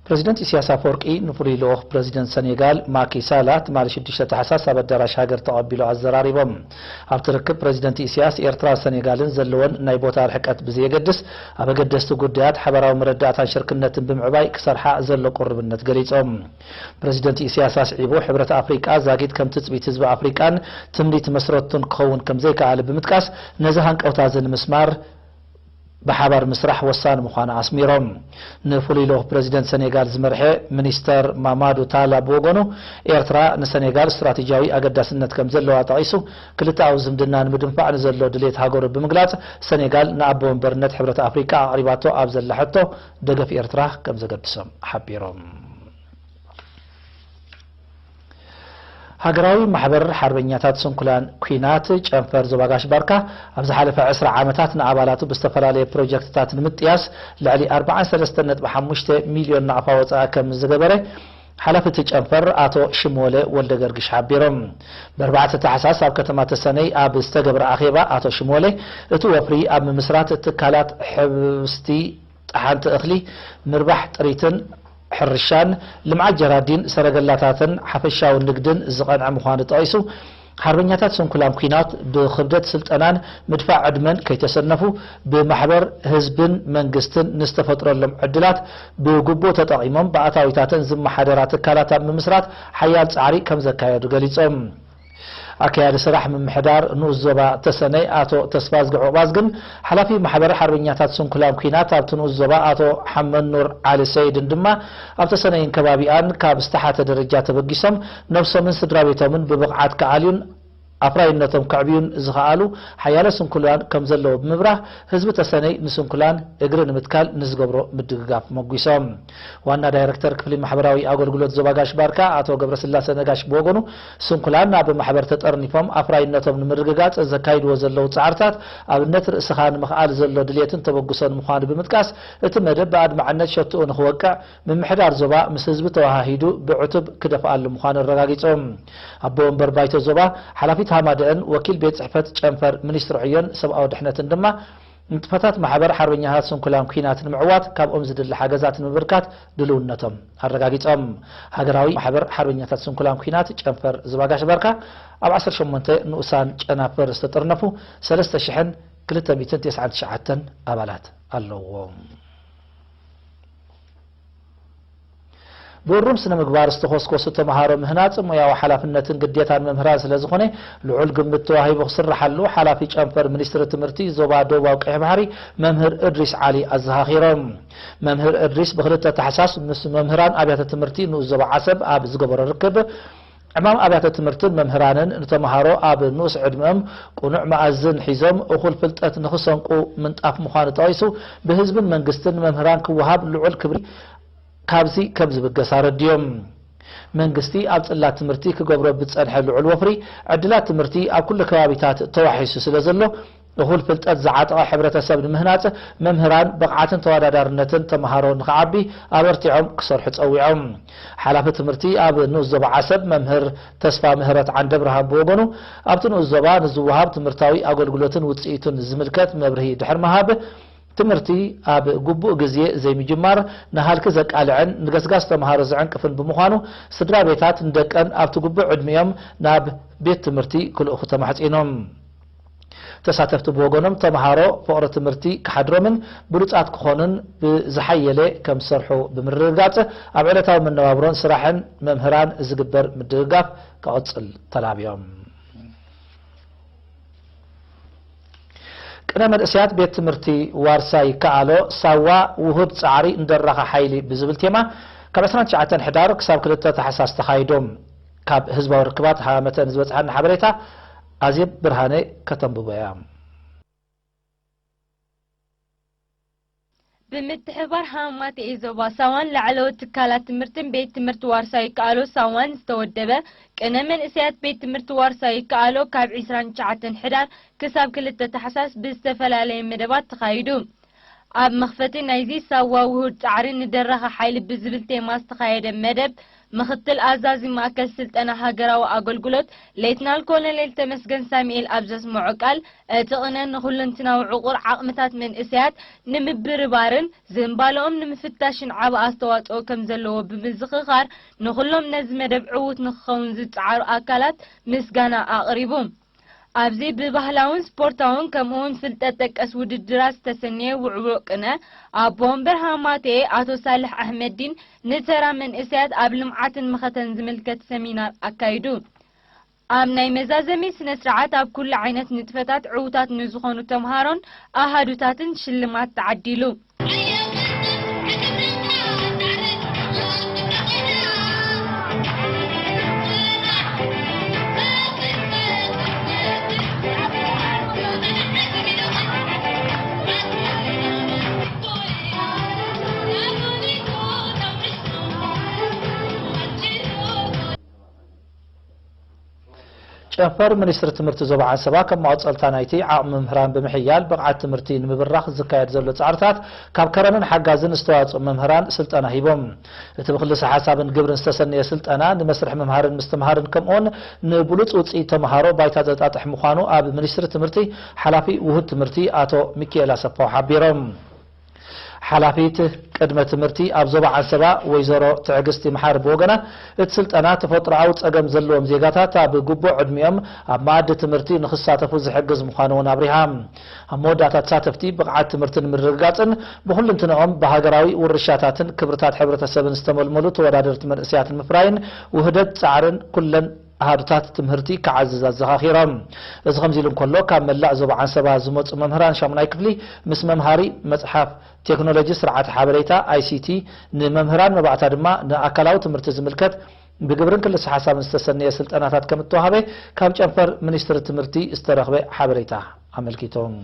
ፕረዚደንት ኢሳያስ ኣፈወርቂ ንፍሉይ ልኡኽ ፕረዚደንት ሰኔጋል ማኪ ሳላ ትማሊ ሽዱሽተ ታሕሳስ ኣብ ኣዳራሽ ሃገር ተቐቢሉ ኣዘራሪቦም። ኣብቲ ርክብ ፕረዚደንት ኢሳያስ ኤርትራ ሰኔጋልን ዘለወን ናይ ቦታ ርሕቀት ብዘየገድስ ኣብ ኣገደስቲ ጉዳያት ሓባራዊ መረዳእታን ሽርክነትን ብምዕባይ ክሰርሓ ዘሎ ቁርብነት ገሊጾም። ፕረዚደንት ኢሳያስ ኣስዒቡ ሕብረት ኣፍሪቃ ዛጊት ከም ትጽቢት ህዝቢ ኣፍሪቃን ትምኒት መስረቱን ክኸውን ከም ዘይከኣለ ብምጥቃስ ነዚ ሃንቀውታ እዚ ንምስማር ብሓባር ምስራሕ ወሳኒ ምዃኑ ኣስሚሮም። ንፍሉይ ልኡኽ ፕረዚደንት ሰኔጋል ዝመርሐ ሚኒስተር ማማዱ ታላ ብወገኑ ኤርትራ ንሰኔጋል ስትራቴጂያዊ ኣገዳስነት ከም ዘለዋ ጠቒሱ ክልተኣዊ ዝምድና ንምድንፋዕ ንዘሎ ድሌት ሃገሩ ብምግላጽ ሰኔጋል ንኣቦ ወንበርነት ሕብረት ኣፍሪቃ ኣቕሪባቶ ኣብ ዘላ ሕቶ ደገፍ ኤርትራ ከም ዘገድሶም ሓቢሮም። ሃገራዊ ማሕበር ሓርበኛታት ስንኩላን ኲናት ጨንፈር ዞባ ጋሽ ባርካ ኣብ ዝሓለፈ ዕስራ ዓመታት ንኣባላቱ ብዝተፈላለየ ፕሮጀክትታት ንምጥያስ ልዕሊ ኣርባዓን ሰለስተን ነጥቢ ሓሙሽተ ሚልዮን ናቕፋ ወፃኢ ከም ዝገበረ ሓላፊ እቲ ጨንፈር ኣቶ ሽሞለ ወልደ ገርግሽ ሓቢሮም። ብኣርባዕተ ታሕሳስ ኣብ ከተማ ተሰነይ ኣብ ዝተገብረ ኣኼባ ኣቶ ሽሞለ እቲ ወፍሪ ኣብ ምምስራት ትካላት ሕብስቲ፣ ጠሓንቲ እኽሊ፣ ምርባሕ ጥሪትን ሕርሻን፣ ልምዓት ጀራዲን ሰረገላታትን ሓፈሻዊ ንግድን ዝቐንዐ ምዃኑ ጠቒሱ፣ ሓርበኛታት ስንኩላን ኲናት ብኽብደት ስልጠናን ምድፋእ ዕድመን ከይተሰነፉ ብማሕበር ህዝብን መንግስትን ንዝተፈጥረሎም ዕድላት ብግቡእ ተጠቒሞም ብኣታዊታተን ዝመሓደራ ትካላት ኣብ ምምስራት ሓያል ጻዕሪ ከም ዘካየዱ ገሊጾም። ኣካያዲ ስራሕ ምምሕዳር ንኡስ ዞባ ተሰነይ ኣቶ ተስፋዝጊ ዑቕባዝግን ሓላፊ ማሕበር ሓርበኛታት ስንኩላን ኲናት ኣብቲ ንኡስ ዞባ ኣቶ ሓመኑር ዓሊ ሰይድን ድማ ኣብ ተሰነይን ከባቢኣን ካብ ዝተሓተ ደረጃ ተበጊሶም ነብሶምን ስድራ ቤቶምን ብብቕዓት ክኣልዩን ኣፍራይነቶም ከዕብዩን ዝኸኣሉ ሓያለ ስንኩላን ከም ዘለዉ ብምብራህ ህዝቢ ተሰነይ ንስንኩላን እግሪ ንምትካል ንዝገብሮ ምድግጋፍ መጒሶም። ዋና ዳይረክተር ክፍሊ ማሕበራዊ ኣገልግሎት ዞባ ጋሽ ባርካ ኣቶ ገብረስላሴ ነጋሽ ብወገኑ ስንኩላን ናብ ማሕበር ተጠርኒፎም ኣፍራይነቶም ንምርግጋጽ ዘካይድዎ ዘለዉ ጻዕርታት ኣብነት ርእስኻ ንምኽኣል ዘሎ ድሌትን ተበግሶን ምዃኑ ብምጥቃስ እቲ መደብ ብኣድማዕነት ሸትኡ ንኽወቅዕ ምምሕዳር ዞባ ምስ ህዝቢ ተወሃሂዱ ብዕቱብ ክደፍኣሉ ምዃኑ ኣረጋጊጾም። ኣቦ ወንበር ባይቶ ዞባ ሓላፊት ሃማደአን ወኪል ቤት ጽሕፈት ጨንፈር ሚኒስትሪ ዕዮን ሰብኣዊ ድሕነትን ድማ ንጥፈታት ማሕበር ሓርበኛታት ስንኩላን ኲናት ንምዕዋት ካብኦም ዝድለ ሓገዛት ንምብርካት ድልውነቶም ኣረጋጊጾም። ሃገራዊ ማሕበር ሓርበኛታት ስንኩላን ኲናት ጨንፈር ዝባጋሽ ባርካ ኣብ ዓሰርተ ሸሞንተ ንኡሳን ጨናፍር ዝተጠርነፉ ሰለስተ ሽሕን ክልተ ሚእትን ተስዓን ትሽዓተን ኣባላት ኣለዎም። ብእሩም ስነ ምግባር ዝተኾስኮሱ ተምሃሮ ምህናፅ ሞያዊ ሓላፍነትን ግዴታን መምህራን ስለ ዝኾነ ልዑል ግምት ተዋሂቡ ክስርሓሉ ሓላፊ ጨንፈር ሚኒስትሪ ትምህርቲ ዞባ ደቡባዊ ቀይሕ ባሕሪ መምህር እድሪስ ዓሊ ኣዘኻኺሮም። መምህር እድሪስ ብክልተ ታሕሳስ ምስ መምህራን ኣብያተ ትምህርቲ ንኡስ ዞባ ዓሰብ ኣብ ዝገበሮ ርክብ ዕማም ኣብያተ ትምህርትን መምህራንን ንተምሃሮ ኣብ ንኡስ ዕድመኦም ቅኑዕ መኣዝን ሒዞም እኹል ፍልጠት ንኽሰንቁ ምንጣፍ ምዃኑ ጠቒሱ ብህዝብን መንግስትን ንመምህራን ክወሃብ ልዑል ክብሪ ካብዚ ከም ዝብገስ ኣረድዮም። መንግስቲ ኣብ ጽላት ትምህርቲ ክገብሮ ብዝጸንሐ ልዑል ወፍሪ ዕድላት ትምህርቲ ኣብ ኩሉ ከባቢታት ተዋሒሱ ስለ ዘሎ እኹል ፍልጠት ዝዓጠቐ ሕብረተሰብ ንምህናጽ መምህራን ብቕዓትን ተወዳዳርነትን ተምሃሮ ንኽዓቢ ኣበርቲዖም ክሰርሑ ጸዊዖም። ሓላፊ ትምህርቲ ኣብ ንኡስ ዞባ ዓሰብ መምህር ተስፋ ምህረት ዓንደብርሃን ብወገኑ ኣብቲ ንኡስ ዞባ ንዝወሃብ ትምህርታዊ ኣገልግሎትን ውፅኢቱን ዝምልከት መብርሂ ድሕር ምሃብ ትምህርቲ ኣብ ግቡእ ግዜ ዘይምጅማር ንሃልኪ ዘቃልዕን ንገስጋስ ተምሃሮ ዝዕንቅፍን ብምዃኑ ስድራ ቤታት ንደቀን ኣብቲ ግቡእ ዕድሚኦም ናብ ቤት ትምህርቲ ክልእኹ ተማሕጺኖም። ተሳተፍቲ ብወገኖም ተምሃሮ ፍቕሪ ትምህርቲ ክሓድሮምን ብሉጻት ክኾኑን ብዝሓየለ ከም ዝሰርሑ ብምርግጋጽ ኣብ ዕለታዊ መነባብሮን ስራሕን መምህራን ዝግበር ምድግጋፍ ክቕጽል ተላብዮም። ቅነ መንእሰያት ቤት ትምህርቲ ዋርሳይ ይከኣሎ ሳዋ ውሁድ ጻዕሪ እንደራኸ ሓይሊ ብዝብል ቴማ ካብ ዕስራን ትሽዓተን ሕዳር ክሳብ ክልተ ታሕሳስ ተኻይዶም። ካብ ህዝባዊ ርክባት ሃመተ ንዝበጽሐና ሓበሬታ ኣዜብ ብርሃነ ከተንብቦ እያ። ብምትሕባር ሃማቴኤ ዞባ ሳዋን ላዕለዎት ትካላት ትምህርትን ቤት ትምህርቲ ዋርሳ ይከኣሎ ሳዋን ዝተወደበ ቅነ መንእሰያት ቤት ትምህርቲ ዋርሳ ይከኣሎ ካብ ዕስራን ትሽዓተን ሕዳር ክሳብ ክልተ ታሕሳስ ብዝተፈላለየ መደባት ተኻይዱ። ኣብ መኽፈቲ ናይዚ ሳዋ ውሁድ ጻዕሪ ንደራኺ ሓይሊ ብዝብል ቴማ ዝተኻየደ መደብ፣ ምኽትል ኣዛዚ ማእከል ስልጠና ሃገራዊ ኣገልግሎት ሌትናል ኮሎኔል ተመስገን ሳሙኤል ኣብ ዘስምዖ ቃል፣ እቲ ቅነ ንኹለንትናዊ ዕቑር ዓቕምታት መንእሰያት ንምብርባርን ዝንባለኦም ንምፍታሽን ዓቢ ኣስተዋጽኦ ከም ዘለዎ ብምዝኽኻር፣ ንኹሎም ነዚ መደብ ዕዉት ንክኸውን ዝጸዓሩ ኣካላት ምስጋና ኣቕሪቡ። ኣብዚ ብባህላውን ስፖርታውን ከምኡውን ፍልጠት ጠቀስ ውድድራት ዝተሰነየ ውዕዉዕ ቅነ፣ ኣቦ ወንበር ሃማቴ ኣቶ ሳልሕ ኣሕመዲን ንተራ መንእሰያት ኣብ ልምዓትን መኸተን ዝምልከት ሰሚናር ኣካይዱ። ኣብ ናይ መዛዘሚ ስነ ስርዓት ኣብ ኩሉ ዓይነት ንጥፈታት ዕዉታት ንዝኾኑ ተምሃሮን ኣሃዱታትን ሽልማት ተዓዲሉ። ጨንፈር ሚኒስትሪ ትምህርቲ ዞባ ዓንሰባ ከም መቐጸልታ ናይቲ ዓቕሚ መምህራን ብምሕያል ብቕዓት ትምህርቲ ንምብራኽ ዝካየድ ዘሎ ጻዕርታት ካብ ከረንን ሓጋዝን ዝተዋጽኡ መምህራን ስልጠና ሂቦም። እቲ ብክልሰ ሓሳብን ግብርን ዝተሰነየ ስልጠና ንመስርሕ ምምሃርን ምስትምሃርን ከምኡውን ንብሉጽ ውጽኢት ተምሃሮ ባይታ ዘጣጥሕ ምዃኑ ኣብ ሚኒስትሪ ትምህርቲ ሓላፊ ውሁድ ትምህርቲ ኣቶ ሚኪኤል ኣሰፋው ሓቢሮም። ሓላፊት ቅድመ ትምህርቲ ኣብ ዞባ ዓንሰባ ወይዘሮ ትዕግስቲ መሓሪ ብወገና፣ እቲ ስልጠና ተፈጥሮኣዊ ጸገም ዘለዎም ዜጋታት ኣብ ግቡእ ዕድሚኦም ኣብ መኣዲ ትምህርቲ ንኽሳተፉ ዝሕግዝ ምዃኑ እውን ኣብሪሃ። ኣብ መወዳእታ ተሳተፍቲ ብቕዓት ትምህርቲ ንምርግጋጽን ብኹልንትንኦም ብሃገራዊ ውርሻታትን ክብርታት ሕብረተሰብን ዝተመልመሉ ተወዳደርቲ መንእሰያት ንምፍራይን ውህደት ጻዕርን ኩለን ኣሃዱታት ትምህርቲ ክዓዝዝ ኣዘኻኺሮም። እዚ ከምዚ ኢሉ እንከሎ፣ ካብ መላእ ዞባ ዓንሰባ ዝመጹ መምህራን ሻሙናይ ክፍሊ ምስ መምሃሪ መጽሓፍ፣ ቴክኖሎጂ ስርዓተ ሓበሬታ፣ ኣይሲቲ፣ ንመምህራን መባእታ ድማ ንኣካላዊ ትምህርቲ ዝምልከት ብግብርን ክልሰ ሓሳብን ዝተሰነየ ስልጠናታት ከም እተዋህበ ካብ ጨንፈር ሚኒስትሪ ትምህርቲ ዝተረኽበ ሓበሬታ ኣመልኪቶም።